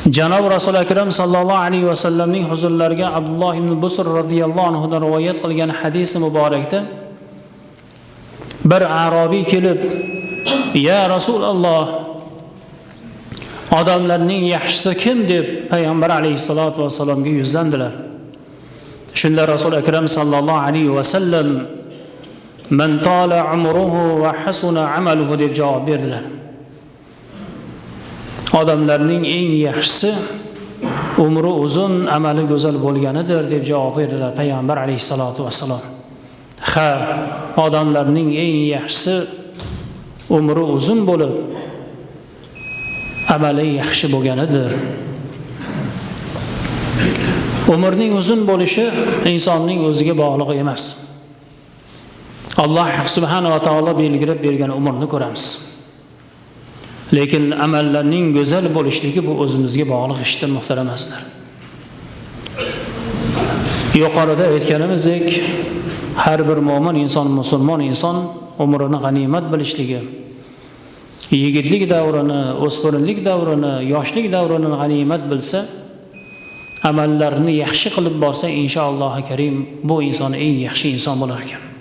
Janob Rasul Akram sallallohu alayhi vasallamning huzurlariga Abdulloh ibn Busr radhiyallohu anhudan rivoyat qilgan hadisi muborakda bir arobiy kelib, "Ya Rasululloh, odamlarning yaxshisi kim?" deb payg'ambar alayhissalatu vassalomga yuzlandilar. Shunda Rasul Akram sallallohu alayhi vasallam "Man tala umruhu va hasuna amaluhu" deb javob berdilar. Odamlarning eng yaxshisi umri uzun, amali go'zal bo'lganidir deb javob berdilar payg'ambar alayhissalatu vassalom. Ha, odamlarning eng yaxshisi umri uzun bo'lib, amali yaxshi bo'lganidir. Umrning uzun bo'lishi insonning o'ziga bog'liq emas. Alloh subhanahu va taolo belgilab bergan umrni ko'ramiz. Lekin amallarning go'zal bo'lishligi bu o'zimizga bog'liq ishdir, muhtaram azizlar. Yuqorida aytganimizdek, har bir mo'min inson, musulmon inson umrini g'animat bilishligi, yigitlik davrini, o'spirinlik davrini, yoshlik davrini g'animat bilsa, amallarini yaxshi qilib borsa, inshaallohi karim bu inson eng yaxshi inson bo'lar ekan.